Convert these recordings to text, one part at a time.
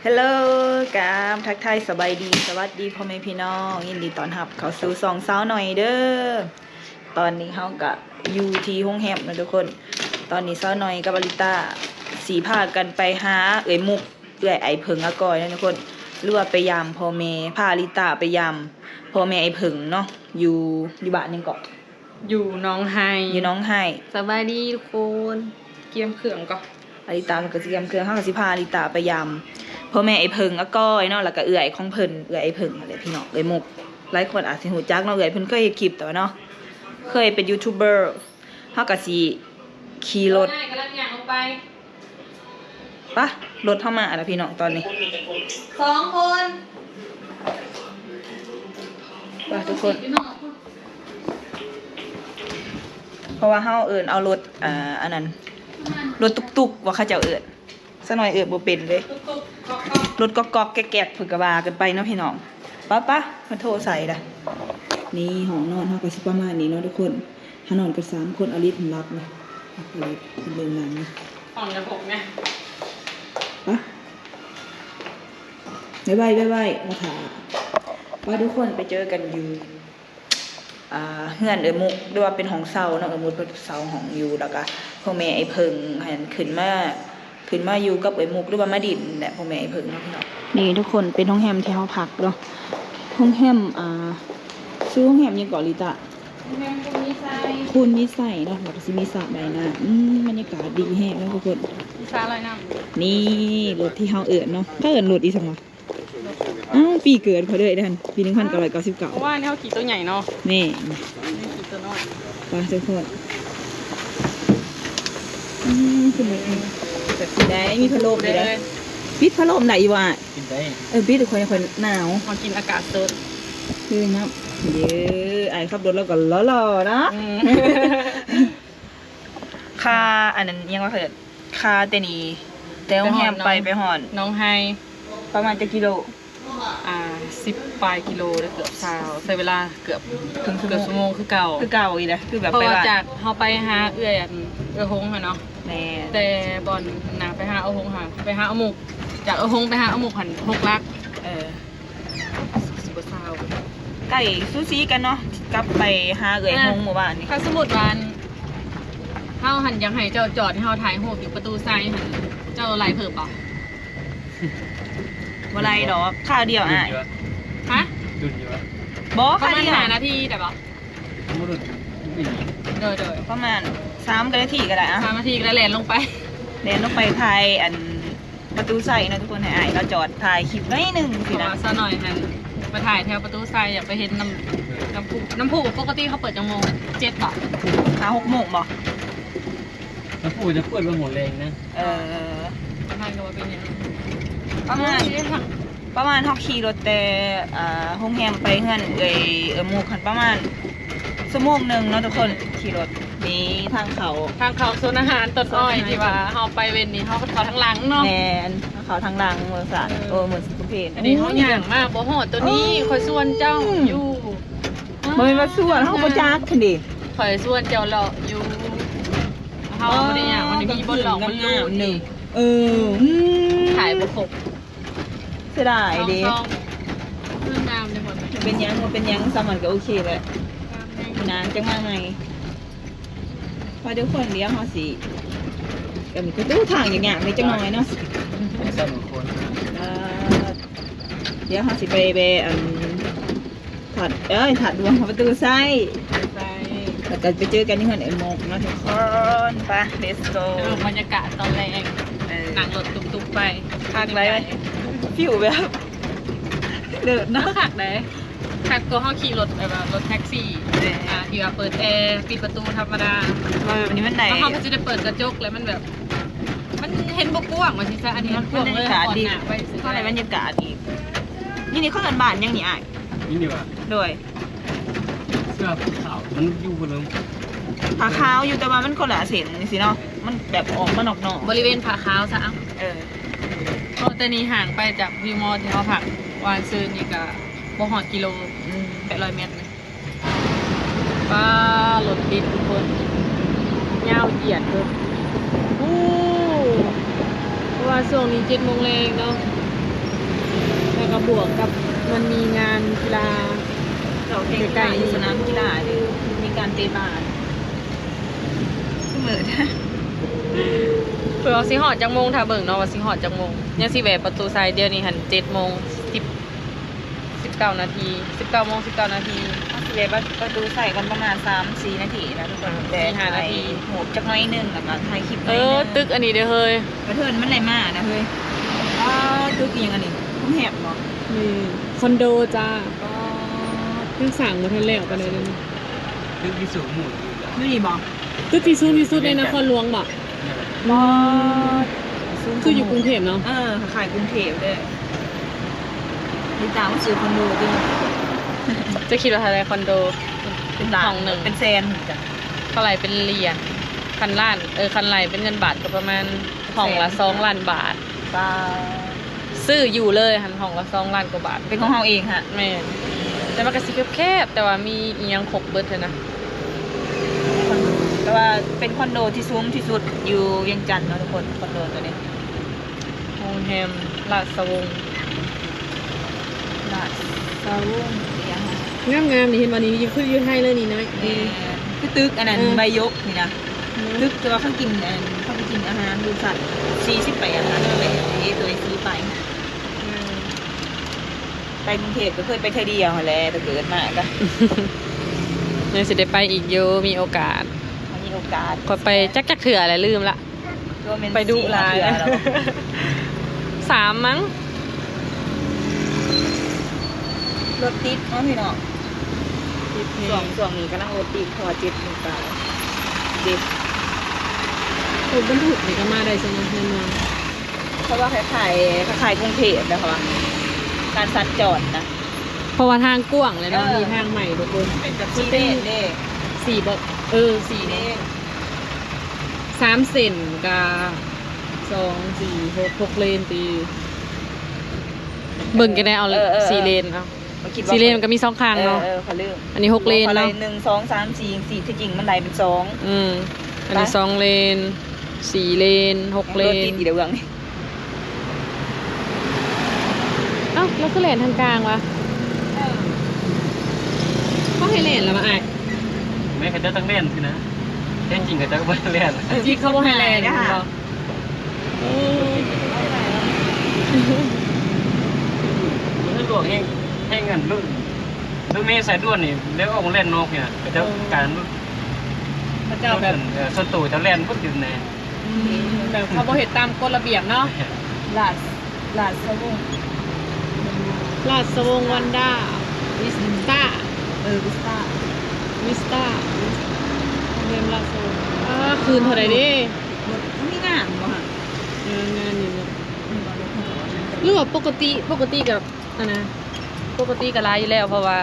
ເຮລໂລ ກາບທັກທາຍສະບາຍດີ ສະຫວັດດີພໍ່ແມ່ພີ່ນ້ອງ ຍິນດີຕ້ອນຮັບເຂົ້າສູ່ຊ່ອງສາວໜ້ອຍເດີ. ຕອນນີ້ເຮົາກະຢູ່ທີ່ໂຮງແຮມເນາະທຸກຄົນ. ຕອນນີ້ສາວໜ້ອຍກັບອາລິຕາຊິພາກັນໄປຫາເອື້ອຍມຸກ ເອື້ອຍອ້າຍເຜິ້ງອາກ້ອຍເນາະທຸກຄົນ ຫຼືວ່າໄປຢາມພໍ່ແມ່ ພາອາລິຕາໄປຢາມພໍ່ແມ່ອ້າຍເຜິ້ງເນາະ ຢູ່ ຢູ່ບ້ານຫຍັງເກາະ? ຢູ່ໜອງໄຮ ຢູ່ໜອງໄຮ. ສະບາຍດີທຸກຄົນ ກຽມເຄື່ອງກ່ອນ ອາລິຕາມັນກໍຊິກຽມເຄື່ອງ ເຮົາກໍຊິພາອາລິຕາໄປຢາມພໍ່ແມ່ອ້າຍເຜິ້ງອາກ້ອຍເນາະ ແລ້ວກໍເອື້ອຍຂອງເພິ່ນ ເອື້ອຍອ້າຍເຜິ້ງນັ້ນແຫຼະພີ່ນ້ອງ ເອື້ອຍມຸກ. ຫຼາຍຄົນອາດຊິຮູ້ຈັກເນາະ ເອື້ອຍເພິ່ນເຄີຍເຮັດຄລິບແຕ່ວ່າເນາະ ເຄີຍເປັນຢູທູບເບີ ເຮົາກໍຊິຂີ່ລົດ ໄປ ລົດເຮົາມາແລ້ວພີ່ນ້ອງຕອນນີ້ ສອງຄົນ ໄປທຸກຄົນ. ເພາະວ່າເຮົາເອີ້ນເອົາລົດ ອ່າ ອັນນັ້ນ ລົດຕຸກໆ ວ່າເຂົາເຈົ້າເອີ້ນ ສາວໜ້ອຍເອີ້ນບໍ່ເປັນເດ້ ລົດກອກໆ ແກກໆ ເພິ່ນກໍວ່າກັນໄປເນາະພີ່ນ້ອງ. ປະ ປະ ເພິ່ນໂທໃສ່ລະ. ນີ້ຫ້ອງນອນເຮົາກໍຊິປະມານນີ້ເນາະທຸກຄົນ ຖ້ານອນກັນສາມຄົນ ອາລິດຫຼັບລະ ອາລິດເບິ່ງໜັງ ຫ້ອງນະພົກນະ ປະ ໄວໆ ໄວໆ ມາຖ້າ ປະ ທຸກຄົນ ໄປເຈີກັນຢູ່ ອ່າ ເຮືອນເອື້ອຍມຸກ ຫຼືວ່າເປັນຫ້ອງເຊົ່າເນາະ ເອື້ອຍມຸກເພິ່ນເຊົ່າຫ້ອງຢູ່ ແລ້ວກະພໍ່ແມ່ອ້າຍເຜິ້ງຫັ້ນຂຶ້ນມາ ຂຶ້ນມາຢູ່ກັບເອື້ອຍມຸກ ຫຼືວ່າມາດິນແຫຼະ ພໍ່ແມ່ອ້າຍເຜິ້ງເນາະພີ່ນ້ອງ. ນີ້ທຸກຄົນ ເປັນໂຮງແຮມທີ່ເຮົາພັກເນາະ ໂຮງແຮມ ອ່າ ຊື່ໂຮງແຮມຫຍັງເກາະລິຕາ? ໂຮງແຮມພູນວິໄສ ພູນວິໄສເນາະ ແລ້ວກໍຊິມີສະວ່າຍນ້ຳ ອືມ ບັນຍາກາດດີແຮງເນາະທຸກຄົນ ມີສະວ່າຍນ້ຳ. ນີ້ລົດທີ່ເຮົາເອີ້ນເນາະ ເຂົາເອີ້ນລົດອີ່ຫຍັງວະ? ອ້າວ ປີເກີດຂ້ອຍເລີຍເດ້ຫັ້ນ ປີໜຶ່ງພັນເກົ້າຮ້ອຍເກົ້າສິບເກົ້າ ເພາະວ່າເຮົາຂີ່ໂຕໃຫຍ່ເນາະ ແມ່ນ ເຮົາຂີ່ໂຕນ້ອຍ ໄປທຸກຄົນ. ອືມ ຄືແບບນີ້ ແບບຊິໄດ້ມີພັດລົມຢູ່ເດ້ ເອີ ປິດພັດລົມໄດ້ຢູ່ຫວາ? ປິດໄດ້ ເອີ ປິດ ຂ້ອຍ ຂ້ອຍໜາວ ເຮົາກິນອາກາດສົດ ຄືນຳ ເດີ ອ້າຍຂັບລົດລາວກໍຫຼໍ່ໆ ເນາະ ອືມ. ຄ່າ ອັນນັ້ນຫຍັງວະ ເອີ້ນ ຄ່າແຕ່ນີ້ ແຕ່ໂຮງແຮມໄປ ໄປຮອດໜອງໄຮ ປະມານຈັກກິໂລ? ອ່າ ສິບປາຍກິໂລ ເກືອບຊາວ ໃຊ້ເວລາເກືອບ ເກືອບຊົ່ວໂມງຄືເກົ່າ ຄືເກົ່າອີກແຫຼະ ຄືແບບ ເພາະວ່າຈາກເຮົາໄປຫາເອື້ອຍ ອັນ ເອື້ອຍຫົງຫັ້ນເນາະ ແມ່ນ ແຕ່ບ່ອນນາໄປຫາເອື້ອຍຫົງຫັ້ນ ໄປຫາເອື້ອຍມຸກ ຈາກເອື້ອຍຫົງໄປຫາເອື້ອຍມຸກຫັ້ນ ຫົກຫຼັກ ເອີ ສິບ ສິບບໍ່ຊາວ ໃກ້ສູສີກັນເນາະ ກັບໄປຫາເອື້ອຍຫົງມື້ວານນີ້. ຖ້າສົມມຸດວ່າ ອັນ ເຮົາຫັ້ນຢາກໃຫ້ເຈົ້າຈອດ ໃຫ້ເຮົາຖ່າຍຮູບຢູ່ປະຕູໄຊຫັ້ນ ເຈົ້າໄລ່ເພີ່ມບໍ່? ບໍ່ໄລ່ດອກ ຄາວດຽວອ້າຍ ດຸນຢູ່ຫວາ? ຫະ? ດຸນຢູ່ຫວາ? ບໍ່ ປະມານຫ້ານາທີໄດ້ບໍ່? ບໍ່ດົນ ໂດຍໆ ປະມານສາມນາທີກໍໄດ້ ອ່ະ ສາມນາທີກໍໄດ້ ແລ່ນລົງໄປ ແລ່ນລົງໄປຖ່າຍ ອັນ ປະຕູໄຊເນາະທຸກຄົນ ໃຫ້ອ້າຍລາວຈອດຖ່າຍຄລິບໜ້ອຍໜຶ່ງ ເພາະວ່າ ຊີ້ນະ ສາວໜ້ອຍຫັ້ນໄປຖ່າຍແຖວປະຕູໄຊ ຢາກໄປເຫັນນ້ຳ ນ້ຳພຸ ນ້ຳພຸປົກກະຕິເຂົາເປີດຈັກໂມງ? ເຈັດບໍ່? ຫາ ຫົກໂມງບໍ່? ນ້ຳພຸຈະເປີດວັນຫົວແລງນະ ເອີ ປະມານ ປະມານເຮົາຂີ່ລົດແຕ່ ອ່າ ໂຮງແຮມໄປເຮືອນເອື້ອຍ ເອື້ອຍມຸກຫັ້ນປະມານຊົ່ວໂມງໜຶ່ງເນາະທຸກຄົນ ຂີ່ລົດ. ນີ້ທາງເຂົ້າ ທາງເຂົ້າສວນອາຫານຕົ້ນອ້ອຍ ທີ່ວ່າເຮົາໄປເວັນນີ້ ເຮົາເຂົ້າທາງຫຼັງເນາະ ແມ່ນ ເຂົ້າທາງຫຼັງເມືອງສານ ເອີ ເອີ ເມືອງສຳເພັນ ອັນນີ້ເຮົາຍ່າງມາບໍ່ຮອດໂຕນີ້ ຂ້ອຍຊວນເຈົ້າຢູ່ ບໍ່ແມ່ນວ່າຊວນ ເຮົາບໍ່ຈັກຫັ້ນເດ ຂ້ອຍຊວນເຈົ້າເລາະຢູ່ ເຮົາບໍ່ໄດ້ຍ່າງ ມັນມີບ່ອນຫຼອກບ່ອນລູດ ເອີ ອືມ ຖ່າຍບໍ່ຄົບ ເສຍດາຍເດ້ ງາມໆ ເປັນຫຍັງ ບໍ່ເປັນຫຍັງ ສ່ຳນັ້ນກໍໂອເຄແຫຼະ ນານຈັ່ງມາໃໝ່. ວ່າທຸກຄົນ ດຽວເຮົາຊິ ອັນນີ້ກໍຕູ້ທາງຍາກໆ ເລີຍຈັກໜ້ອຍເນາະ ເອີ ດຽວເຮົາຊິໄປແວ່ ອັນ ທາດ ເອີຍ ທາດຫຼວງ ປະຕູໄຊ ແລ້ວກໍໄປເຈີກັນຢູ່ເຮືອນອ້າຍມົກເນາະທຸກຄົນ ໄປ ເລັດສ໌ໂກ ເອີ ບັນຍາກາດຕອນແລງ ເອີ ນັ່ງລົດຕຸກໆ ໄປ ຄັກຫຼາຍ ຟິວແບບ ເລີດເນາະ ຄັກເດ້ ຄັກກວ່າເຮົາຂີ່ລົດແບບວ່າລົດແທັກຊີ ເອີ ອ່າ ທີ່ວ່າເປີດແອ ປິດປະຕູທຳມະດາ ເອີ ອັນນີ້ມັນໄດ້ ເຮົາກໍຊິໄດ້ເປີດກະຈົກ ແລ້ວມັນແບບ ມັນເຫັນບໍ່ກວ້າງວ່າຊີ້ຊະ ອັນນີ້ມັນກວ້າງເລີຍ ມັນບັນຍາກາດດີ ເຮົາເຮົາໄດ້ບັນຍາກາດອີກ ນີ້ ນີ້ເຂົາເອີ້ນບ້ານຫຍັງນີ້ອ້າຍ? ນີ້ຫວາ? ໂດຍ ເສື້ອຂາວ ມັນຢູ່ບໍ່ເລີຍ ຜ້າຂາວຢູ່ ແຕ່ວ່າມັນຄົນລະເສັ້ນຈັ່ງຊີ້ເນາະ ມັນແບບອອກມານອກໆ ບໍລິເວນຜ້າຂາວຊະ ເອີ ເພາະແຕ່ນີ້ຫ່າງໄປຈາກວິວມໍທີ່ເຮົາພັກວາງຊືນນີ້ກະບໍ່ຮອດກິໂລ ອືມ ແປດຮ້ອຍແມັດ ປ້າ ລົດຕິດທຸກຄົນ ຍາວຢຽດເລີຍ ໂອ້ ເພາະວ່າຊ່ວງນີ້ເຈັດໂມງແລງເນາະ ບວກກັບມັນມີງານກິລາ ຮ້ອງເພງ ໃກ້ໆ ຢູ່ສະໜາມກິລາເດ້ ມີການເຕະບານ ຄືມື້ ເພິ່ນວ່າຊິຮອດຈັກໂມງ ຖ້າເບິ່ງເນາະ ວ່າຊິຮອດຈັກໂມງ. ຍັງຊິແວະປະຕູໄຊ ດຽວນີ້ຫັ້ນ ເຈັດໂມງ ສິບ ສິບເກົ້ານາທີ ສິບເກົ້າໂມງ ສິບເກົ້ານາທີ. ເຮົາຊິແວະປະຕູໄຊກ່ອນປະມານສາມສີ່ນາທີນະທຸກຄົນ ແຕ່ຖ່າຍຮູບຈັກໜ້ອຍໜຶ່ງ ແລ້ວກໍຖ່າຍຄລິບໜ້ອຍໜຶ່ງ. ເອີ ຕຶກອັນນີ້ເດ້ເຮີ້ຍ ກະເທີນມັນໄດ້ມານະເຮີ້ຍ. ອ້າ ຕຶກອີ່ຫຍັງອັນນີ້? ກຸງເທບບໍ? ນີ້ ຄອນໂດຈ້າ. ອໍ ຍັງສ້າງບໍ່ທັນແລ້ວປານໃດເດ້. ຕຶກທີ່ສູງໝູ່ຢູ່ລາວ ຢູ່ນີ້ບໍ? ຕຶກທີ່ສູງທີ່ສຸດໃນນະຄອນຫຼວງບໍ? ບໍ່ ສູງ ຄືຢູ່ກຸງເທບເນາະ. ເອີ ຄ້າຍໆກຸງເທບເດ້. ຕິດຕາມວ່າຊື້ຄອນໂດຕິ ຈະຄິດວ່າເທົ່າໃດຄອນໂດ? ເປັນລ້ານ ຫ້ອງໜຶ່ງ ເປັນແສນພຸ້ນຈ້ະ. ເທົ່າໃດເປັນຫຼຽນ? ຄັນລ້ານ ເອີ ຄັນໄລ່ເປັນເງິນບາດກໍປະມານຫ້ອງລະສອງລ້ານບາດ. ປາ ຊື້ຢູ່ເລີຍຫັ້ນ ຫ້ອງລະສອງລ້ານກວ່າບາດ. ເປັນຂອງເຮົາເອງຫະ? ແມ່ນ ແຕ່ມັນກະຊິແຄບໆ ແຕ່ວ່າມີອີ່ຫຍັງຄົບເບິດຫັ້ນນະ. ຄອນໂດ ແຕ່ວ່າເປັນຄອນໂດທີ່ສູງທີ່ສຸດຢູ່ວຽງຈັນເນາະທຸກຄົນ ຄອນໂດໂຕນີ້. ໂຮງແຮມລາຊະວົງ ລາຊະວົງ ອີ່ຫຍັງຫະ? ງາມໆ ນີ້ ເຫັນບໍ່ນີ້ ຄືຢູ່ໄທເລີຍນີ້ນະ. ແມ່ນ ຄືຕຶກອັນນັ້ນ ເອີ ໃບຢົກນີ້ນະ. ຕຶກ ແຕ່ວ່າເຂົາກິນອັນ ເຂົາໄປກິນອາຫານຢູ່ຊັ້ນສີ່ສິບແປດ ຫ້າສິບແປດ ເອ ຕົວໃດສີ່ໄປ. ໄປກຸງເທບກໍເຄີຍໄປເທື່ອດຽວຫັ້ນແຫຼະ ແຕ່ເກີດມາກະ ຍັງຊິໄດ້ໄປອີກຢູ່ ມີໂອກາດ ມີໂອກາດ. ຂ້ອຍໄປຈັກ ຈັກເທື່ອແຫຼະ ລືມລະ. ໄປດຸຫຼາຍ ສາມມັ້ງ. ລົດຕິດເນາະພີ່ນ້ອງ ຕິດແຮງ. ຊ່ວງ ຊ່ວງນີ້ກຳລັງລົດຕິດ ເພາະວ່າເຈັດໂມງປາຍເດ້. ລົດບັນທຸກນີ້ກໍມາໄດ້ຊັ້ນເນາະ ແນ່ນອນ. ເພາະວ່າຄ້າຍໆ ຄ້າຍໆກຸງເທບແຫຼະ ເພາະວ່າການສັນຈອນນະ ເພາະວ່າທາງກວ້າງແຫຼະເນາະ. ເອີ ມີທາງໃໝ່ທຸກຄົນ ເປັນແບບສີ່ເລນເດ້. ສີ່ບໍ? ເອີ ສີ່ເລນ ສາມເສັ້ນກະ ສອງ ສີ່ ຫົກ ຫົກເລນຕິ. ເບິ່ງກັນແດ່ ເອົາ ເອີ ເອີ ເອີ ສີ່ເລນ ເອົາ ເຮົາຄິດວ່າ ສີ່ເລນມັນກໍມີສອງຂ້າງເນາະ. ເອີ ເອີ ຂ້ອຍລືມ ອັນນີ້ຫົກເລນເນາະ. ໜຶ່ງ ສອງ ສາມ ສີ່ ສີ່ ທີ່ຈິງມັນໄລ່ເປັນສອງ. ອືມ ອັນນີ້ ໄປ ສອງເລນ ສີ່ເລນ ຫົກເລນ ລົດຕິດອີກແລ້ວເບື້ອງນີ້. ເອົ້າ ລາວຄືແລ່ນທາງກາງວະ? ເອີ ເຂົາໃຫ້ແລ່ນລະວະອ້າຍ? ແມ່ນ ເຂົາເຈົ້າຕ້ອງແລ່ນຊີ້ນະ ແທ້ຈິງເຂົາເຈົ້າກໍບໍ່ໃຫ້ແລ່ນ. ເອີ ຈິງເຂົາບໍ່ໃຫ້ແລ່ນ ແມ່ນບໍ່? ໂອ້ຍ ມັນຫຼວງແຮງ ແຮງອັນ ລົດ ລົດເມສາຍດ່ວນນີ້ ແລ້ວອອກມາແລ່ນນອກນີ້ນະ ເຂົາເຈົ້າ ເອີ ການ ເຂົາເຈົ້າແບບ ເອີ ສ່ວນໂຕເຂົາເຈົ້າແລ່ນເບິດຢູ່ນະ. ອືມ ແບບເຂົາບໍ່ເຮັດຕາມກົດລະບຽບເນາະ. ລາຊ ລາຊະວົງ ລາຊະວົງວັນດາ ວິສຕາ ເອີ ວິສຕາ ວິສຕາ ໂຮງແຮມລາຊະວົງ. ອ້າ ຄືນເທົ່າໃດເດ້? ມັນມີງານບໍ່ຫະ? ເອີ ງານນີ້ເນາະ ຫຼືວ່າປົກກະຕິ ປົກກະຕິກໍ ອັນນະ ປົກກະຕິກໍຫຼາຍຢູ່ແລ້ວ ເພາະວ່າ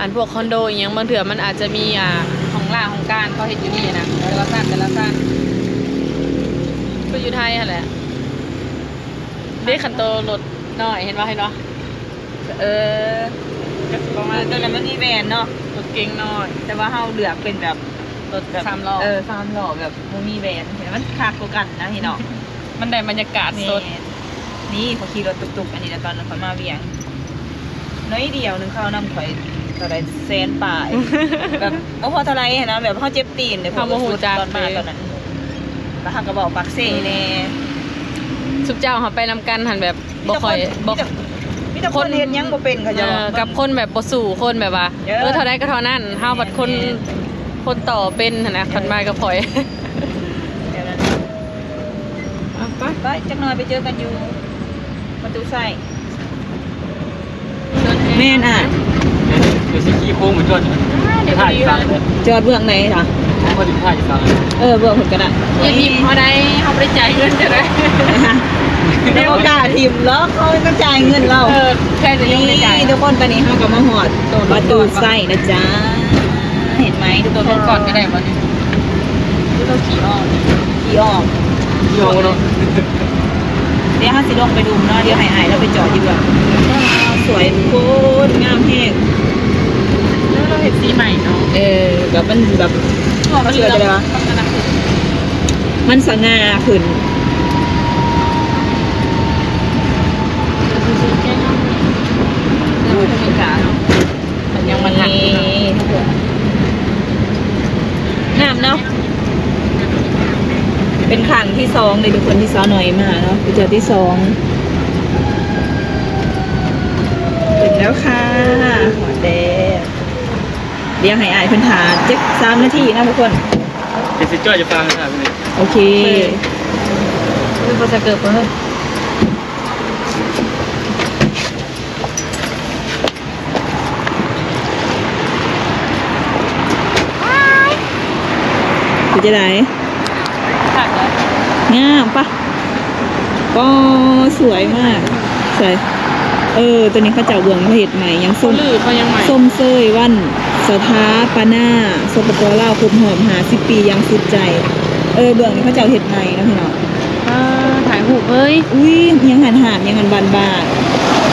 ອັນພວກຄອນໂດອີ່ຫຍັງ ບາງເທື່ອມັນອາດຈະມີ ອ່າ ຫ້ອງລາຫ້ອງການ ເຂົາເຮັດຢູ່ນີ້ນະ ແຕ່ລະຊັ້ນ ແຕ່ລະຊັ້ນ ຄືຢູ່ໄທຫັ້ນແຫຼະ. ເດ້ ຄັນໂຕລົດນ້ອຍ ເຫັນບໍ່ ເຫັນບໍ່? ເອີ ກໍຊິປະມານ ເອີ ໂຕນັ້ນມັນມີແວນເນາະ ລົດເກັງນ້ອຍ ແຕ່ວ່າເຮົາເລືອກເປັນແບບລົດແບບສາມລໍ້ ເອີ ສາມລໍ້ແບບບໍ່ມີແວນ ມັນຄັກກວ່າກັນນະພີ່ນ້ອງ. ມັນໄດ້ບັນຍາກາດສົດ. ແມ່ນ ນີ້ຂ້ອຍຂີ່ລົດຕຸກໆ ອັນນີ້ນະ ຕອນນັ້ນຂ້ອຍມາວຽງ ໜ້ອຍດຽວໜຶ່ງ ເຂົານຳຂ້ອຍເທົ່າໃດ ແສນປາຍ ແບບບໍ່ພໍເທົ່າໃດຫັ້ນນະ ແບບເຮົາເຈັບຕີນເດ້ ເຮົາບໍ່ຮູ້ຈັກ ຕອນມາຕອນນັ້ນ ແລ້ວເຮົາກໍເວົ້າປາກເຊແດ່. ຊຸມເຈົ້າເຮົາໄປນຳກັນຫັ້ນແບບບໍ່ຄ່ອຍ ມີແຕ່ຄົນ ບໍ່ ມີແຕ່ ມີແຕ່ຄົນເຮັດຫຍັງບໍ່ເປັນ ເຂົາເຈົ້າ ເອີ ກັບຄົນແບບບໍ່ສູ້ ຄົນແບບວ່າ ເອີ ເອີ ເທົ່າໃດກໍເທົ່ານັ້ນ ເຮົາບັດຄົນ ແມ່ນ ຄົນຕໍ່ເປັນຫັ້ນນະ ຄັນມາກັບຂ້ອຍ ແບບນັ້ນ. ອ່ະ ໄປ ໄປ ຈັກໜ່ອຍໄປເຈີກັນຢູ່ປະຕູໄຊ. ແມ່ນ ອ່າ ດຽວຊິຂີ່ໂຄ້ງໄປຈອດຢູ່ ອ່າ ດຽວ ທ່າຢູ່ຝັ່ງ ຈອດເບື້ອງໃດລະ? ເຮົາກໍຊິຖ່າຍຢູ່ຝັ່ງ ເອີ ເບື້ອງພຸ້ນກໍໄດ້. ຢ່າຖິ້ມເຮົາໄດ໋ ເຮົາບໍ່ໄດ້ຈ່າຍເງິນເຈົ້າໄດ໋. ເຮົາບໍ່ກ້າຖິ້ມດອກ ເຮົາຕ້ອງຈ່າຍເງິນລາວ. ເອີ ແຄ່ຈະຍັງບໍ່ໄດ້ຈ່າຍ. ນີ້ທຸກຄົນ ຕອນນີ້ເຮົາກໍມາຮອດປະຕູໄຊແລ້ວຈ້າ. ເຫັນໄໝ ທຸກຄົນ ລົງກ່ອນກໍໄດ້ບໍ່ນີ້ ຫຼືຕ້ອງຂີ່ອ້ອມ? ຂີ່ອ້ອມ ຂີ່ອ້ອມເນາະ. ດຽວເຮົາຊິລົງໄປດຸ່ມເນາະ ດຽວໃຫ້ອ້າຍລາວໄປຈອດຢູ່ເບື້ອງ. ວ້າວ ສວຍໂພດ ງາມແຮງ. ເອີ ລາວເຮັດສີໃໝ່ເນາະ. ເອີ ແບບມັນແບບ ມັນສະຫງ່າຂຶ້ນ. ສອງເດ້ທຸກຄົນ ທີ່ສາວໜ້ອຍມາເນາະ ເປັນເທື່ອທີ່ສອງ. ເຖິງແລ້ວຄ່ະ ຮອດແລ້ວ. ດຽວໃຫ້ອ້າຍເພິ່ນຖ້າຈັກສາມນາທີເນາະທຸກຄົນ. ເດຊິຈ້ອຍຈະພາໄປຖ້າເພິ່ນ. ໂອເຄ ເອີ ບໍ່ໃສ່ເກີບເພິ່ນ. ເປັນຈັ່ງໃດ? ງາມປະ? ປໍ ສວຍມາກ. ໃສ? ເອີ ໂຕນີ້ເຂົາເຈົ້າເບື້ອງເຂົາເຮັດໃໝ່ ຍັງຊົມ ຊົມເຊີຍວັນສະຖາປະນາ ສປປ ລາວ ຄົບຮອບຫ້າສິບປີຢ່າງສຸດໃຈ. ເອີ ເບື້ອງນີ້ເຂົາເຈົ້າເຮັດໃໝ່ເນາະພີ່ນ້ອງ. ອ່າ ຖ່າຍຮູບເລີຍ. ອຸ້ຍ ຫຍັງຫັ້ນ ຫາດຫຍັງຫັ້ນ ບ້ານໆ.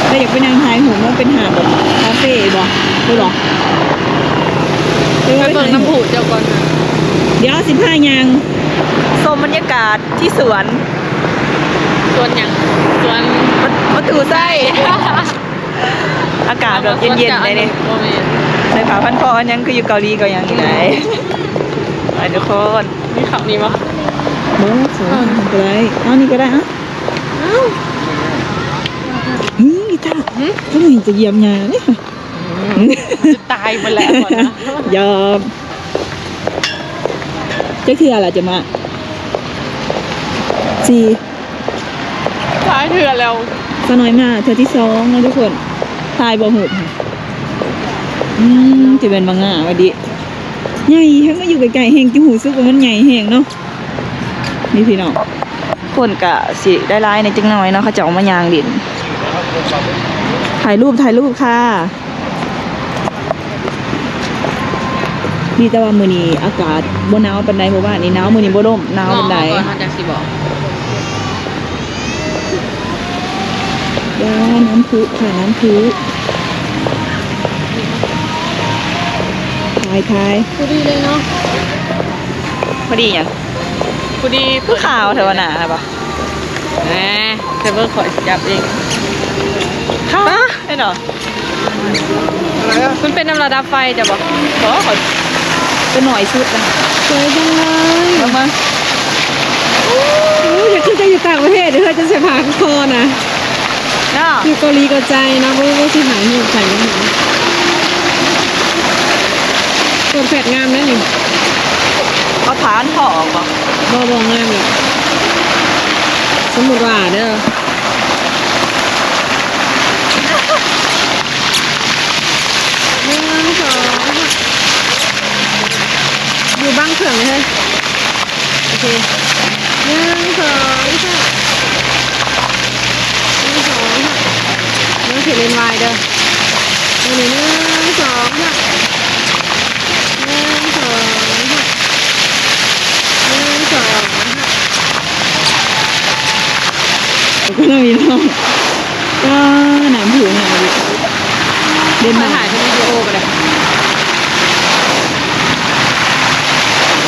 ແລ້ວຢາກໄປນັ່ງຖ່າຍຮູບ ມັນເປັນຫາດແບບຄາເຟບໍ? ບໍ່ ບໍ່ ໄປເບິ່ງນ້ຳພຸເຈົ້າກ່ອນນະ. ດຽວຊິພາຍ່າງຊົມບັນຍາກາດທີ່ສວນ. ສວນຫຍັງ? ສວນປະ ປະຕູໄຊ. ອາກາດແບບເຢັນໆ ໄດ໋ນີ້. ບໍ່ແມ່ນ ໃສ່ຜ້າພັນຄໍອັນຫຍັງ ຄືຢູ່ເກົາຫຼີເກົາຫຍັງນີ້ໄດ໋. ໄປທຸກຄົນ. ມີເຂົ້ານີ້ບໍ່? ບໍ່ ໃສ່ ເອີ ກໍໄດ້. ເອົານີ້ກໍໄດ້. ເອົ້າ ເຮີ້ຍ ອີ່ຕາ ຫື? ເຂົານີ້ຈະຢຽບຫຍ້າເດ້. ອືມ ຈະຕາຍໄປແລ້ວກ່ອນນະ. ຢອກ. ຈັກເທື່ອລະຈະມາ? ສີ່ ຫຼາຍເທື່ອແລ້ວ. ສາວນ້ອຍມາເທື່ອທີສອງເນາະທຸກຄົນ. ຖ່າຍບໍ່ຮູບ? ອືມ ຈະແມ່ນບັກງາວະດິ. ໃຫຍ່ແຮງ ມາຢູ່ໃກ້ໆແຮງ ຈະຮູ້ສຶກວ່າມັນໃຫຍ່ແຮງເນາະ. ນີ້ພີ່ນ້ອງ ຄົນກະຊິໄດ້ຫຼາຍແດ່ຈັກໜ້ອຍເນາະ ເຂົາເຈົ້າມາຍ່າງຫຼິ້ນ. ຖ່າຍຮູບ ຖ່າຍຮູບຄ່ະ. ດີແຕ່ວ່າມື້ນີ້ອາກາດບໍ່ໜາວປານໃດ ເພາະວ່ານີ້ໜາວ ມື້ນີ້ບໍ່ລົມ ໜາວປານໃດ. ເຮົາຈັ່ງຊິບອກ. ວ້າວ ນ້ຳພຸຄ່ະ ນ້ຳພຸ. ຖ່າຍ ຖ່າຍ. ພໍດີເລີຍເນາະ. ພໍດີຫຍັງ? ພໍດີ ຄືຂາວແທ້ວ່າໜ້ານະບໍ? ແໝ ເຊີເບິ່ງ ຂ້ອຍຊິຈັບເອງ. ຂາວ ເຫັນບໍ່? ມັນເປັນນຳລະດັບໄຟເຈົ້າບໍ? ບໍ່ ຂ້ອຍ ຕົວໜ້ອຍສຸດນະ. ສວຍຈັງເລີຍ. ເບິ່ງ ເບິ່ງ. ໂອ້ຍ ຢາກຄືຈະຢູ່ຕ່າງປະເທດເດີ ເຮົາຈະໃສ່ຜ້າພັນຄໍນະ. ເນາະ ຢູ່ເກົາຫຼີກໍໃສ່ເນາະ. ບໍ່ ບໍ່ຊິຖ່າຍຮູບໃສ່ນຳ. ເປີດແຟດງາມເດ້ນີ້. ເອົາຜ້າພັນຄໍອອກບໍ່? ບໍ່ ບໍ່ ງາມແຫຼະ. ສົມມຸດວ່າເດີ ໜຶ່ງ ສອງ ສາມ ຢູ່ບັງເຄື່ອງເລີຍ. ໂອເຄ ໜຶ່ງ ສອງ ສາມ ໜຶ່ງ ສອງ ສາມ ເດີ ຖືເລນວາຍເດີ. ໂອເຄ ໜຶ່ງ ສອງ ສາມ ໜຶ່ງ ສອງ ສາມ ໜຶ່ງ ສອງ ສາມ. ໂອ້ຍ ພີ່ນ້ອງ ອ້າ ນ້ຳພຸງາມເດ ເດັ່ນມາກ. ຖ່າຍເປັນວິດີໂອກໍໄດ້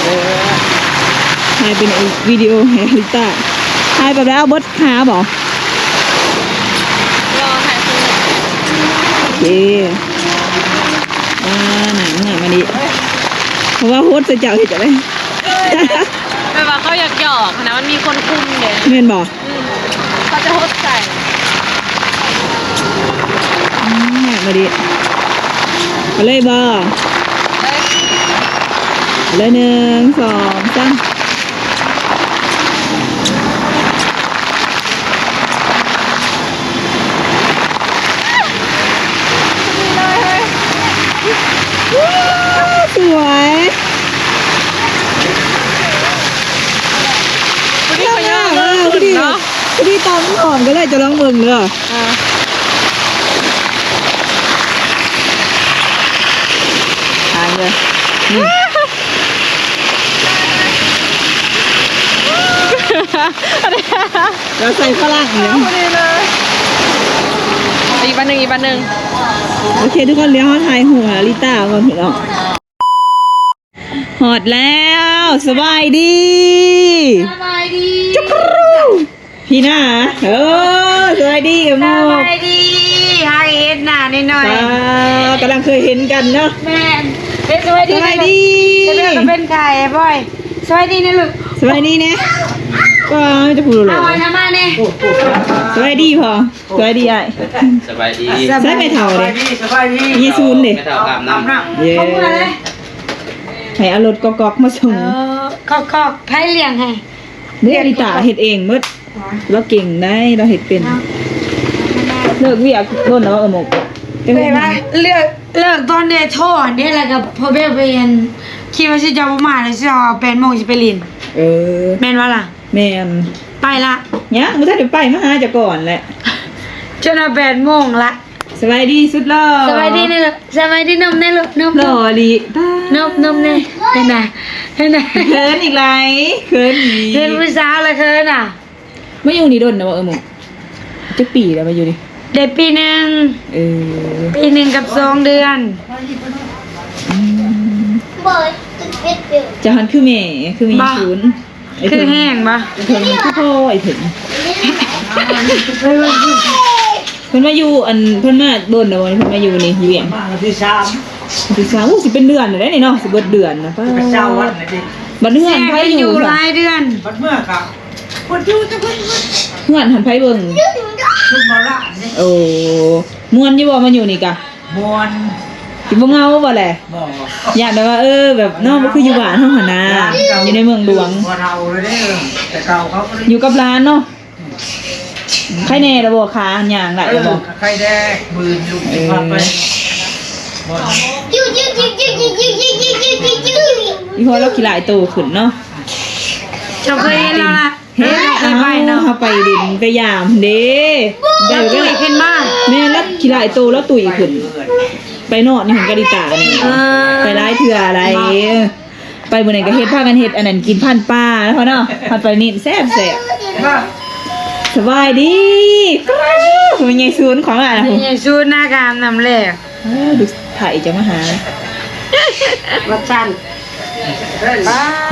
ເອີ ຖ່າຍເປັນວິດີໂອໃຫ້ອາລິຕາ. ຖ່າຍແບບໃດ ເອົາເບິດ ຫາບໍ່? ລໍຖ່າຍຄືນ. ໂອເຄ ວ້າ ໜ້າງາມອັນນີ້ ເພາະວ່າໂຮດໃສ່ເຈົ້າເຮັດຈັ່ງໃດ? ແບບວ່າເຂົາຢາກຢອກຫັ້ນນະ ມັນມີຄົນຄຸມເດ້. ແມ່ນບໍ່? ອືມ ເຂົາຈະຫົດໃສ່. ອືມ ງາມອີ່ຫຼີ. ເອົາເລີຍບໍ່? ເອີ ເອົາເລີຍ ໜຶ່ງ ສອງ ສາມ. ສວຍ ພໍດີ ເຂົາຍ່າງເລີຍຂຶ້ນເນາະ. ພໍດີຕອນມັນຫອມກໍເລີຍ ຈະລອງເບິ່ງເດີ. ອ່າ ອ່າ ເດີ ນີ້ ລາວໃສ່ຝຣັ່ງເນາະ ພໍດີເລີຍ. ອີກບາດໜຶ່ງ ອີກບາດໜຶ່ງ. ໂອເຄ ທຸກຄົນ ດຽວເຮົາຖ່າຍຮູບອາລິຕາກ່ອນພີ່ນ້ອງ. ຮອດແລ້ວ ສະບາຍດີ ສະບາຍດີ ຈຸກຣູ ພີ່ໜ້າ ເອີ ສະບາຍດີກັບໝູ່ ສະບາຍດີ ຫາເຫັນໜ້າໜ້ອຍໆ ອ່າ ກຳລັງເຄີຍເຫັນກັນເນາະ. ແມ່ນ ເປັນ ສະບາຍດີ ສະບາຍດີ ເປັນ ເປັນໄຂ້ ບອຍ ສະບາຍດີນະລູກ ສະບາຍດີແນ່. ກໍມີແຕ່ຜູ້ຫຼໍ່ໆ ເອົາອັນນັ້ນມາແດ່. ສະບາຍດີພໍ່. ສະບາຍດີອ້າຍ. ສະບາຍດີ. ໃສ່ແມ່ເຖົ້າເດ້. ສະບາຍດີ ສະບາຍດີ. ມີສູນເດ້. ແມ່ເຖົ້າອາບນ້ຳ. ເຢ້ ຂອບຄຸນຫຼາຍ. ໃຫ້ເອົາລົດກອກໆມາສົ່ງ. ເອີ ກອກໆ ໃຜລ້ຽງໃຫ້? ເດ້ ລິຕາເຮັດເອງໝົດ. ລາວເກັ່ງໄດ໋ ລາວເຮັດເປັນ. ເນາະ ເລີກວຽກດົນແລ້ວບໍ່ເອີໝົກ? ແຕ່ວ່າເລີກ ເລີກຕອນແດດຮ້ອນເດ້ ແລ້ວກໍພໍແບບໄປອັນ ຄິດວ່າຊິເຈົ້າບໍ່ມາ ແລ້ວຊິເອົາແປດໂມງຊິໄປຫຼິ້ນ. ເອີ ແມ່ນບໍ່ລະ? ແມ່ນ. ໄປລະ. ຍັງບໍ່ທັນໄດ້ໄປ ມາຫາເຈົ້າກ່ອນແຫຼະ. ຈົນວ່າແປດໂມງລະ. ສະບາຍດີສຸດຫຼໍ່. ສະບາຍດີເນາະ. ສະບາຍດີ ນົມແດ່ລູກ ນົມ. ຫຼໍ່ອີ່ຫຼີ. ນົມ ນົມແດ່. ເຫັນນະ ເຫັນນະ. ເຂີນອີກຫຼາຍ ເຂີນອີກ. ເຫັນຜູ້ສາວລະເຂີນນະ. ມາຢູ່ນີ້ດົນແລ້ວບໍ່ເອີໝູ່? ຈັກປີແລ້ວມາຢູ່ນີ້? ໄດ້ປີໜຶ່ງ. ເອີ ປີໜຶ່ງກັບສອງເດືອນ. ອືມ ເຈົ້າຫັ້ນຄືແມ່ ຄືແມ່ສູນ. ຄືແຮງບໍ່? ເພິ່ນຄືພໍ່ໄອ້ເພິ່ນ ເພິ່ນມາຢູ່ອັນ ເພິ່ນມາດົນແລ້ວບໍ່? ເພິ່ນມາຢູ່ນີ້ຢູ່ຫຍັງ? ມາວັນທີສາມ. ວັນທີສາມ. ໂອ້ ຊິເປັນເດືອນແລ້ວເດ້ນີ້ເນາະ ຊິເບິດເດືອນນະ. ປາດ ເຊົາວັນນະຕິ. ບັດເຮືອນໃຜຢູ່? ຢູ່ຫຼາຍເດືອນ. ບັດເມືອກະ ເພິ່ນຢູ່ແຕ່ເພິ່ນ ເຮືອນຫັ້ນໃຜເບິ່ງ? ເພິ່ນບໍ່ລະນີ້. ໂອ້ ມ່ວນຢູ່ບໍ່ມາຢູ່ນີ້ກະ? ມ່ວນ. ຊິບໍ່ເຫງົາບໍ່ແຫຼະ? ບໍ່. ຢ້ານແບບວ່າ ເອີ ແບບເນາະ ບໍ່ຄືຢູ່ບ້ານເຮົາຫັ້ນນາ ຢູ່ໃນເມືອງຫຼວງ. ບໍ່ເຖົ້າແລ້ວເດ້ ແຕ່ເກົ່າເຂົາບໍ່ໄດ້ ຢູ່ກັບຫຼານເນາະ. ອືມ ໄຄແນ່ລະບໍ່? ຂາຍ່າງໄດ້ລະບໍ່? ເອີ ໄຄແນ່. ມື້ອື່ນລູກຊິພາໄປ. ເອີ ບໍ່ ອີ່ພໍ່ລາວຂີ້ຮ້າຍໂຕຂຶ້ນເນາະ. ເຈົ້າເຄີຍເຫັນລາວລະ? ເຫັນ. ເອີ ເຮົາໄປເນາະ ເຮົາໄປຫຼິ້ນໄປຢາມເດ້. ລາວຕຸ້ຍຂຶ້ນມາ. ແມ່ນ ລາວຂີ້ຮ້າຍໂຕ ລາວຕຸ້ຍຂຶ້ນ. ໄປນອນຢູ່ຫັ້ນກະລິຕານີ້. ເອີ ໄປຫຼາຍເທື່ອຫຼາຍ. ໄປມື້ນັ້ນກະເຮັດ ພາກັນເຮັດອັນນັ້ນກິນ ພັນປາເນາະ ເຮົາເນາະ. ເຮົາໄປນີ້ແຊບໆ. ສະບາຍດີ. ໂອ້ ແມ່ໃຫຍ່ສູນຂອງອ້າຍນະ ແມ່ໃຫຍ່ສູນນາກາມນຳແລ້ວ. ເອີ ລູກໄຜຈະມາຫາ. ວ່າຊັ້ນ.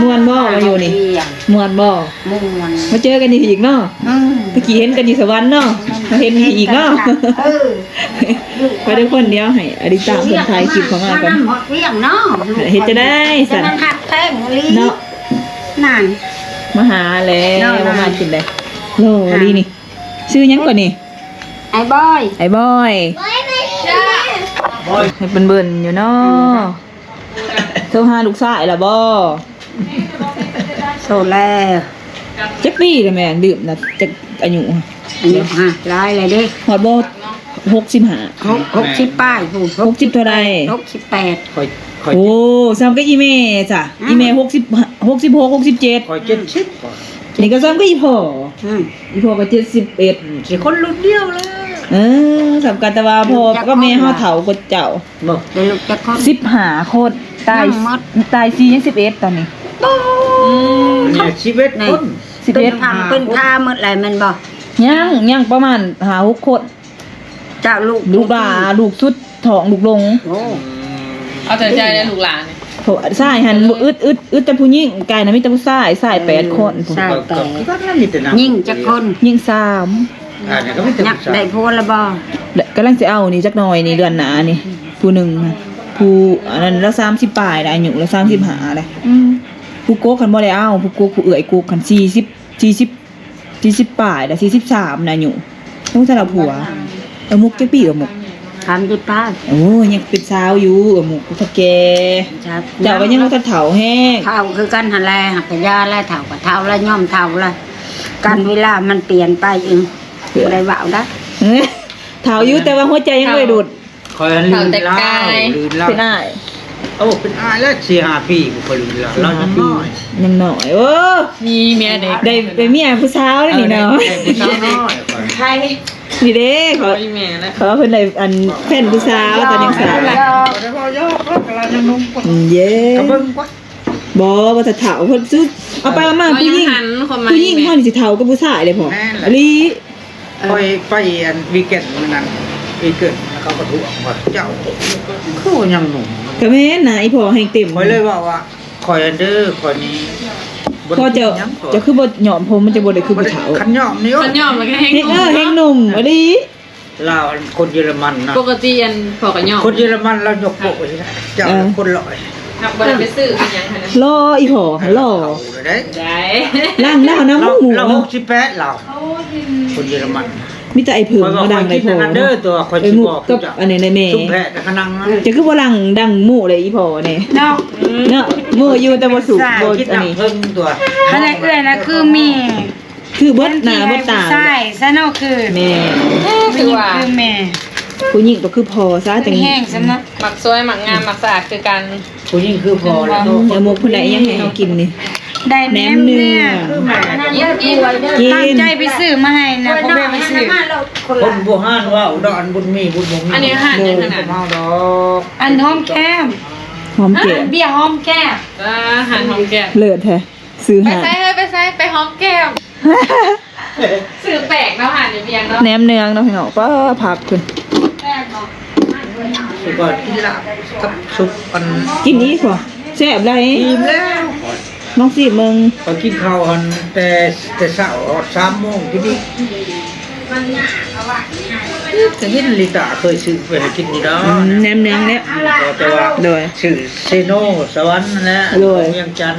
ມ່ວນບໍ່ມາຢູ່ນີ້? ມ່ວນບໍ່? ມ່ວນ. ມາເຈີກັນຢູ່ອີກເນາະ. ອືມ ຕະກີ້ເຫັນກັນຢູ່ສະຫວັນເນາະ. ອືມ ມາເຫັນອີກເນາະ. ເອີ ໄປເດີຄົນດຽວ ໃຫ້ອາລິຕາເພິ່ນຖ່າຍຄລິບເຂົ້າມາກ່ອນ. ເຮັດຈັ່ງໃດຊັ້ນ? ເນາະ ມາຫາແລ້ວ ມາກິນໄດ້. ຫຼໍ່ອີ່ຫຼີນີ້. ຊື່ຫຍັງກ່ອນນີ້? ອ້າຍບອຍ. ອ້າຍບອຍ. ໃຫ້ເບິ່ນໆຢູ່ເນາະ. ໂທຫາລູກຊາຍລະບໍ່? ໂທແລ້ວ. ຈັກປີລະແມ່? ລືມນະ ຈັກອາຍຸ? ອາຍຸຫາ ຫຼາຍແລ້ວເດ້. ຮອດບໍ່? ຫົກສິບຫ້າ. ຫົກ ຫົກສິບປາຍພຸ້ນ. ຫົກສິບເທົ່າໃດ? ຫົກສິບແປດ. ຂ້ອຍ ຂ້ອຍ ໂອ້ ສ່ຳກັບອີ່ແມ່ຊະ. ອືມ ອີ່ແມ່ຫົກສິບ ຫົກສິບຫົກ ຫົກສິບເຈັດ. ຂ້ອຍເຈັດສິບ. ນີ້ກໍສ່ຳກັບອີ່ພໍ່. ອືມ ອີ່ພໍ່ກໍເຈັດສິບເອັດ. ອືມ ຊິຄົນລຸ້ນດຽວແລ້ວ. ເອີ ສ່ຳກັນ ແຕ່ວ່າພໍ່ກັບແມ່ເຮົາເຖົ້າກວ່າເຈົ້າ. ບໍ່ ໄດ້ລູກຈັກຄົນ? ສິບຫ້າຄົນ. ຕາຍ ຕາຍສີ່ ຍັງສິບເອັດຕອນນີ້. ໂອ້ ອືມ ສິບເອັດຄົນ. ສິບເອັດ ເປັນພັງເປັນພາໝົດແລ້ວແມ່ນບໍ່? ຍັງ ຍັງປະມານຫ້າຫົກຄົນ. ເຈົ້າລູກ ລູກຫຼ້າ ລູກສຸດທ້ອງ ລູກຫຼົງ. ໂອ້ ເອົາແຕ່ໃຈແລ້ວລູກຫຼ້ານີ້. ໂອ້ ຊາຍຫັ້ນ ອືມ ອຶດ ອຶດ ອຶດແຕ່ຜູ້ຍິງ. ກາຍນະມີແຕ່ຜູ້ຊາຍ ຊາຍແປດຄົນ. ເອີ ຊາຍແປດ. ຍິງຈັກຄົນ? ຍິງສາມ. ຍັກໄດ້ຜົວລະບໍ່? ກຳລັງຊິເອົານີ້ຈັກໜ່ອຍນີ້ ເດືອນໜ້ານີ້. ຜູ້ໜຶ່ງ ຜູ້ອັນນັ້ນລາວສາມສິບປາຍແລ້ວ ອາຍຸລາວສາມສິບຫ້າແລ້ວ. ອືມ ຜູ້ກົກຫັ້ນບໍ່ໄດ້ເອົາ ຜູ້ກົກ ຜູ້ເອື້ອຍກົກຫັ້ນ ສີ່ສິບ ສີ່ສິບ ສີ່ສິບປາຍແລ້ວ ສີ່ສິບສາມນະອາຍຸ. ຍັງບໍ່ທັນເອົາຜົວ. ເອີ ໝຸກຈັກປີ? ເອີ ໝຸກ ສາມສິບປາຍ. ໂອ້ ຍັງເປັນສາວຢູ່. ເອີ ໝຸກ ເຖົ້າແກ່. ເຈົ້າກໍຍັງບໍ່ທັນເຖົ້າແຮງ. ເຖົ້າຄືກັນຫັ້ນແຫຼະ ຫາກກະຢ່າແລ້ວ ເຖົ້າກໍເຖົ້າແລ້ວ ຍອມເຖົ້າແລ້ວ. ການເວລາມັນປ່ຽນໄປເອງ. ບໍ່ໄດ້ເວົ້າໄດ໋. ເຖົ້າຢູ່ ແຕ່ວ່າຫົວໃຈຍັງໄວລຸ້ນ. ຂ້ອຍຫັ້ນ ເຖົ້າແຕ່ກາຍ ເປັນອ້າຍ. ໂອ້ ເປັນອ້າຍແລ້ວ ສີ່ຫ້າປີ ຂ້ອຍລືມລາວ ລາວຍັງນ້ອຍ ຍັງນ້ອຍ. ໂອ້ ມີເມຍເດ້ ໄດ້ເປັນເມຍຜູ້ສາວແລ້ວນີ້ເນາະ. ເອີ ໄດ້ ໄດ້ຜູ້ສາວນ້ອຍຂ້ອຍ. ໃຜ? ນີ້ເດ້ ຂ້ອຍ ອີ່ແມ່ນະ ເຂົາເພິ່ນໄດ້ອັນແຟນຜູ້ສາວ ຕອນຍັງສາວ. ບໍ່ໄດ້ເວົ້າຫຍອກ ລາວກະລາວຍັງໜຸ່ມກວ່າ. ເຢ້ ກະເບິ່ງກວ່າ. ບໍ່ ວ່າແຕ່ເຖົ້າ ເພິ່ນສຸດ ເອົາໄປເອົາມາ ເອີ ຜູ້ຍິງ ຜູ້ຍິງເຮົານີ້ຊິເຖົ້າກວ່າຜູ້ຊາຍເດ້ພໍ່. ແມ່ນແຫຼະ ອີ່ຫຼີ. ຂ້ອຍໄປອັນວີເກັນມື້ນັ້ນ ວີເກັນ ແລ້ວເຂົາກໍທວງວ່າ ເຈົ້າຄືວ່າຍັງໜຸ່ມ. ກະແມ່ນນະ ອີ່ພໍ່ແຮງເຕັມ. ຂ້ອຍເລີຍເວົ້າວ່າ ຂ້ອຍອັນເດີ ຂ້ອຍນີ້ບໍ່ໄດ້ ເຈົ້າ ເຈົ້າຄືບໍ່ຍ້ອມຜົມ ມັນຈະບໍ່ໄດ້ຄືຜູ້ເຖົ້າ. ຄັນຍ້ອມນີ້ ຄັນຍ້ອມແລ້ວກໍແຮງໜຸ່ມ. ເອີ ແຮງໜຸ່ມອີ່ຫຼີ. ລາວອັນຄົນເຢຍລະມັນນະ ປົກກະຕິອັນພໍ່ກໍຍ້ອມ ຄົນເຢຍລະມັນລາວຍົກໂປ້ ເຈົ້າ ເອີ ຄົນຫຼອຍ. ບໍ່ໄດ້ໄປຊື້ເປັນຫຍັງຫັ້ນນະ ລໍອີ່ພໍ່ຫັ້ນລໍ ເຂົ້າເດ້ ໄດ້ ລ້າງແລ້ວນຳໝູ ເຮົາຫົກສິບແປດ ລາວ ຄົນເຢຍລະມັນ ມີແຕ່ໄອ້ເຜິ້ງມາດັງໄດ້ພໍ ຂ້ອຍວ່າຂ້ອຍກິນອັນນັ້ນເດີ ແຕ່ວ່າຂ້ອຍຊິບອກ ກັບອັນນີ້ນະແມ່ ຊຸມແພະກັບຂະນັງ ເຈົ້າຄືບໍ່ລ້າງດັງໝູເລີຍອີ່ພໍ່ນີ້ເນາະ ເນາະ ໝູຢູ່ແຕ່ບໍ່ສຸກ ບໍ່ອັນນີ້ ກິນນ້ຳເຜິ້ງຕົວະ ອັນນັ້ນເອື້ອຍນະຄືແມ່ ຄືເບິດໜ້າເບິດຕາ ຜູ້ຊາຍຊະເນາະ ຄືແມ່ ຄືວ່າ ຜູ້ຍິງຄືແມ່ ຜູ້ຍິງກໍຄືພໍ່ຊະ ຈັ່ງແຮງຊະເນາະ ມັກສວຍມັກງາມມັກສະອາດຄືກັນ ຜູ້ຍິງຄືພໍ່ແລ້ວເນາະ ເອີ ໝູເພິ່ນໄດ້ຫຍັງໃຫ້ເຮົາກິນນີ້ ໄດ້ແໜມເນື້ອ ກິນ ຕັ້ງໃຈໄປຊື້ມາໃຫ້ນະ ພໍ່ແມ່ໄປຊື້ ຄົນບູຮານເວົ້າເນາະ ອັນບຸນມີບຸນບໍ່ມີ ອັນນີ້ອາຫານຫຍັງຫັ້ນນະ ເຮົາດອກ ອັນຫອມແກ້ມ ຫອມແກ້ມ ເບຍຫອມແກ້ມ ອາຫານຫອມແກ້ມ ເລີດແທ້ ຊື້ ໄປໃສເຮີ້ຍ ໄປໃສ ໄປຫອມແກ້ມ ຊື່ແປກເນາະ ຫານຢູ່ວຽງເນາະ ແໜມເນື້ອເນາະພີ່ນ້ອງ ປ້າ ຜັກເພິ່ນ ແປກເນາະ ຄືວ່າກິນລາບກັບຊຸບອັນ ກິນອີກບໍ່ ແຊບໃດ ອີ່ມແລ້ວ ລອງຊີມເບິ່ງ ຂ້ອຍກິນເຂົ້າຫັ້ນແຕ່ ແຕ່ເຊົ້າຮອດສາມໂມງ ກິນອີກ ກໍເຫັນລິຕາເຄີຍຊື້ໄປໃຫ້ກິນຢູ່ດອກ ອືມ ແໜມເນື້ອແຫຼະ ແຕ່ວ່າ ໂດຍ ຊື້ເຊໂນ ສະຫວັນຫັ້ນແຫຼະ ໂດຍ ວຽງຈັນ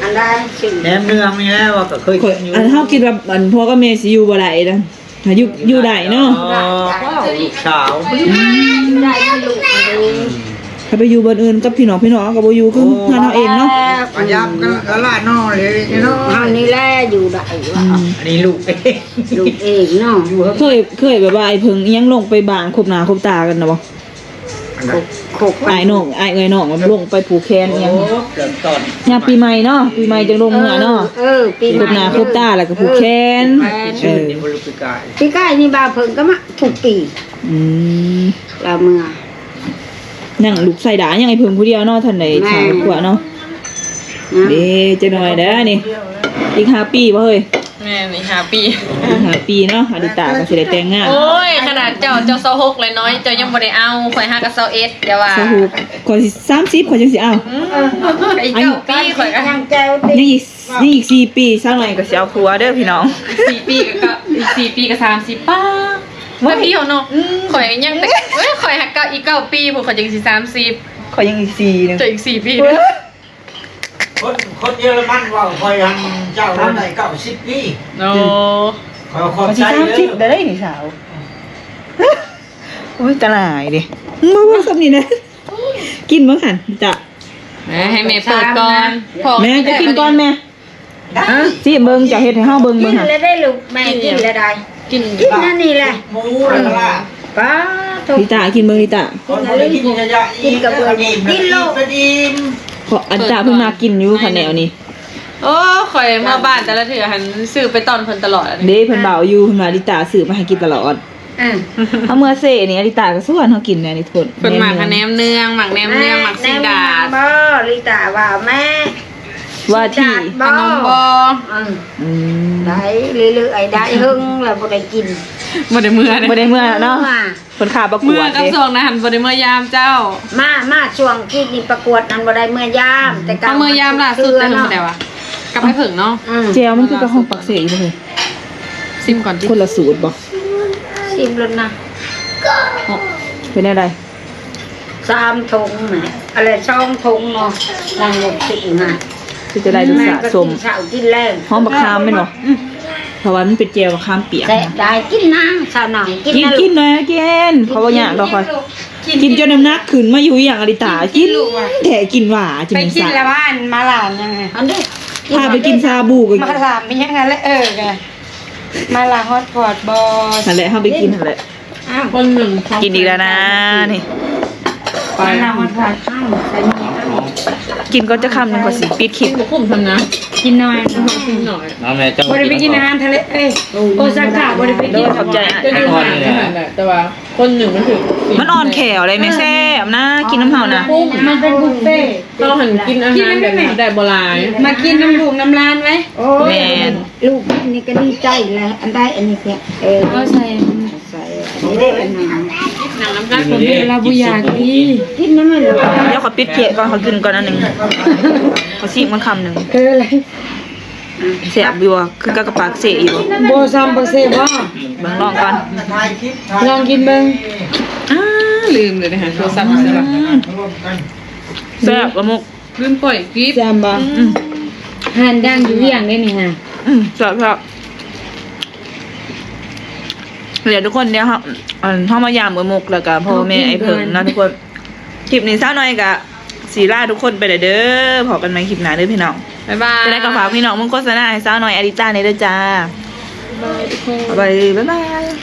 ອັນໃດຊື້ ແໜມເນື້ອນີ້ແຫຼະ ວ່າກໍເຄີຍກິນຢູ່ ອັນເຮົາຄິດວ່າ ອັນພໍ່ກັບແມ່ຊິຢູ່ບໍ່ໄດ້ນະ ຖ້າຢູ່ ຢູ່ໄດ້ເນາະ ອໍ ລູກສາວ ໄດ້ລູກ ຖ້າໄປຢູ່ບ່ອນອື່ນກັບພີ່ນ້ອງ ພີ່ນ້ອງກໍບໍ່ຢູ່ຄືເຮືອນເຮົາເອງເນາະ ມາຢາມກັນລະລະເນາະ ເລີຍເນາະ ເຮົານີ້ແຫຼະຢູ່ໄດ້ ອືມ ອັນນີ້ລູກເອງ ລູກເອງເນາະ ເຄີຍ ເຄີຍແບບວ່າໄອ້ເຜິ້ງອີ່ຫຍັງລົງໄປບ້ານຄົບໜ້າຄົບຕາກັນນະບໍ່? ອັນໃດ? ອ້າຍນ້ອງ ອ້າຍເອື້ອຍນ້ອງ ມັນລົງໄປຜູກແຂນອີ່ຫຍັງ ໂອ້ ເລີ່ມຕົ້ນ ຍາມປີໃໝ່ເນາະ ປີໃໝ່ຈັ່ງລົງເມືອເນາະ ເອີ ເອີ ປີໃໝ່ ຄົບໜ້າຄົບຕາ ແລ້ວກໍຜູກແຂນ ເອີ ປີກາຍນີ້ບໍ່ ປີກາຍນີ້ບ່າວເຜິ້ງກໍມາທຸກປີ ອືມ ລາວເມືອ ຍັງລູກຊາຍດາ ຍັງໄອ້ເຜິ້ງຜູ້ດຽວເນາະ ທັນໄດ້ສ້າງຄອບຄົວເນາະ ເດ້ ຈັກໜ້ອຍເດີ້ນີ້ ອີກຫ້າປີບໍ່ເຮີ້ຍ? ແມ່ນ ອີກຫ້າປີ ອີກຫ້າປີເນາະ ອາລິຕາກໍຊິໄດ້ແຕ່ງງານ ໂອ້ຍ ຂະໜາດເຈົ້າ ເຈົ້າຊາວຫົກແລ້ວນ້ອຍ ເຈົ້າຍັງບໍ່ໄດ້ເອົາ ຂ້ອຍຫາກໍຊາວເອັດ ຢ່າວ່າ ຊາວຫົກ ຂ້ອຍຊິສາມສິບ ຂ້ອຍຈັ່ງຊິເອົາ ອືມ ອີກເກົ້າປີ ຂ້ອຍກໍ ຍັງອີກ ຍັງອີກສີ່ປີ ສາວໜ້ອຍກໍຊິເອົາຜົວເດີ້ພີ່ນ້ອງ ສີ່ປີກໍ ອີກສີ່ປີກໍສາມສິບ ປ້າ ແບບດຽວເນາະ ອືມ ຂ້ອຍຍັງແຕ່ ເອີຍ ຂ້ອຍຫາກໍອີກເກົ້າປີພຸ້ນ ຂ້ອຍຈຶ່ງຊິສາມສິບ ຂ້ອຍຍັງອີກສີ່ໜຶ່ງ ເຈົ້າອີກສີ່ປີ ຄົນ ຄົນເຢຍລະມັນເວົ້າຂ້ອຍຫັ້ນ ເຈົ້າໄດ້ເກົ້າສິບປີ ໂອ້ ຂ້ອຍຂອບໃຈເດີ້ ຂ້ອຍຊິສາມສິບແລ້ວເດ້ນີ້ສາວ ໂອ້ຍ ຕາຫຼາຍເດ້ ມາເບິ່ງສ່ຳນີ້ນະ ກິນເບິ່ງຫັ້ນ ຈະ ແມ່ ໃຫ້ແມ່ເປີດກ່ອນ ແມ່ຈະກິນກ່ອນແມ່ ຊິເບິ່ງ ເຈົ້າເຮັດໃຫ້ເຮົາເບິ່ງ ກິນ ເບິ່ງຫັ້ນ ແລ້ວໄດ້ລູກ ແມ່ກິນແລ້ວໄດ້ ກິນ ກິນອັນນີ້ແຫຼະ ໝູລະລະ ປ້າໂທ້ ລິຕາກິນເບິ່ງ ລິຕາ ກິນ ກິນ ກິນ ກິນໂລດ ເພາະອັນຕາເພິ່ນມັກກິນຢູ່ ຂະແໜວນີ້ ໂອ້ ຂ້ອຍມາບ້ານແຕ່ລະເທື່ອຫັ້ນ ຊື້ໄປຕ້ອນເພິ່ນຕະຫຼອດ ເດ້ ເພິ່ນເວົ້າຢູ່ ເພິ່ນວ່າລິຕາຊື້ມາໃຫ້ກິນຕະຫຼອດ ເອີ ເຮົາເມືອເຊນີ້ ອາລິຕາກໍຊວນເຮົາກິນແນ່ນີ້ທຸກຄົນ ເພິ່ນມັກ ແໜມເນື້ອ ແໜມເນື້ອ ມັກແໜມເນື້ອ ມັກຊີ້ນດາດ ຊີ້ນດາດບໍ່ ລິຕາວ່າແມ່ ວ່າທີ່ ຂະໜົມບໍ່ ອືມ ອືມ ໄດ້ເລື້ອຍໆ ໄດ້ເຫິງແລ້ວບໍ່ໄດ້ກິນ ບໍ່ໄດ້ເມືອເດ້ ບໍ່ໄດ້ເມືອເນາະ ເມືອ ເພິ່ນຂ້າປະກວດເດ້ ເມືອກັບຊ່ວງນັ້ນຫັ້ນບໍ່ໄດ້ເມືອຢາມເຈົ້າ ມາ ມາຊ່ວງທີ່ນີ້ປະກວດນັ້ນບໍ່ໄດ້ເມືອຢາມ ແຕ່ເກົ່າ ເມືອຢາມລ່າສຸດແຕ່ເພິ່ນບໍ່ໄດ້ວ່າ ກັບໄອ້ເຜິ້ງເນາະ ອືມ ແຈ່ວມັນຄືກັບຂອງປາກເຊຢູ່ບໍ່ເຮີ້ຍ? ຊີມກ່ອນຕິ ຄົນລະສູດບໍ່? ຊີມໂລດນະ ເປັນແນວໃດ? ສາມຖົງນະ ອັນລະສອງຖົງເນາະ ນາງລູກສີ່ນະ ຄືຈະໄດ້ລົດຊາດສົ້ມ ກິນເຊົ້າກິນແລງ ຫອມບັກຂາມແມ່ນບໍ່? ອືມ ເພາະວ່າມັນເປັນແຈ່ວບັກຂາມປຽກ ແຊະ ນະ ໄດ້ກິນນາງ ສາວນ້ອຍກິນ ກິນ ນະ ກິນ ເອີ ກິນ ເພາະວ່າຍາກດອກຂ້ອຍ ກິນ ກິນຈົນນ້ຳໜັກຂຶ້ນມາຢູ່ອີ່ຫຍັງອາລິຕາ ກິນ ກິນລູກວ່າ ແທ້ກິນຫວາ ໄປກິນລະບ້ານມາລາວຍັງ ອັນນີ້ ພາໄປກິນຊາບູກໍ ມາລາວມີຫຍັງຫັ້ນແຫຼະ ເອີ ມາລາວຮອດພອດບໍ່ ຫັ້ນແຫຼະ ເຮົາໄປກິນຫັ້ນແຫຼະ ອ້າວ ຄົນໜຶ່ງ ກິນອີກແລ້ວນະນີ້ ມາລາວຮອດພອດ ເອົ້າ ໃສ່ນີ້ ກິນກ່ອນຈັກຄຳໜຶ່ງ ຂ້ອຍຊິປິດຄລິບ ກິນບໍ່ຄຸ້ມສ່ຳນະ ກິນໜ້ອຍ ກິນໜ້ອຍ ມາແມ່ເຈົ້າ ບໍ່ໄດ້ໄປກິນອາຫານທະເລ ເອີຍ ໂອຊາກະ ບໍ່ໄດ້ໄປກິນ ຂອບໃຈ ແຕ່ວ່າ ຄົນໜຶ່ງມັນຖືກ ມັນອ່ອນແຂວເດ້ແມ່ ແຊບນະ ກິນນຳເຮົານະ ມັນເປັນບຸບເຟ ເຮົາຫັ້ນກິນອາຫານແບບນີ້ໄດ້ບໍ່ຫຼາຍ ມາກິນນຳລູກນຳຫຼານໄວ້ ໂອ້ຍ ແມ່ນ ລູກກິນນີ້ກໍດີໃຈແລ້ວ ອັນໃດອັນນີ້ກໍ ເອີ ເອົາໃສ່ ໃສ່ ອັນນີ້ເດ້ ອັນນັ້ນ ກິນນຳກັນ ເວລາບໍ່ຢາກດີ ກິນນຳມັນ ດຽວຂໍປິດເຄະກ່ອນ ຂໍກິນກ່ອນອັນໜຶ່ງ ຂໍຊີມກ່ອນຄຳໜຶ່ງ ເອີ ແຊບຢູ່ບໍ່? ຄືກັບປາກເຊຢູ່ບໍ່? ບໍ່ສ່ຳປາກເຊບໍ່? ເບິ່ງລອງກ່ອນ ລອງກິນເບິ່ງ ອ້າ ລືມເລີຍເດ້ຫາໂທລະສັບໃສ່ລະ ອືມ ແຊບ ປາໝົກ ລືມປ່ອຍຄລິບ ແຊບບໍ່? ອືມ ຮ້ານດັງຢູ່ວຽງເດ້ນີ້ຫາ ອືມ ແຊບໆ ດຽວທຸກຄົນ ດຽວເຮົາ ອັນ ເຮົາມາຢາມເອື້ອຍມຸກ ແລ້ວກະພໍ່ແມ່ອ້າຍເຜິ້ງເນາະທຸກຄົນ. ຄລິບນີ້ສາວນ້ອຍກະຊິລາທຸກຄົນໄປແລ້ວເດີ ພໍ້ກັນໃໝ່ຄລິບໜ້າເດີພີ່ນ້ອງ. ບາຍບາຍ. ຈັ່ງໃດກະຝາກພີ່ນ້ອງເບິ່ງໂຄສະນາໃຫ້ສາວນ້ອຍອາລິຕາແດ່ເດີຈ້າ. ບາຍບາຍ ບາຍບາຍ.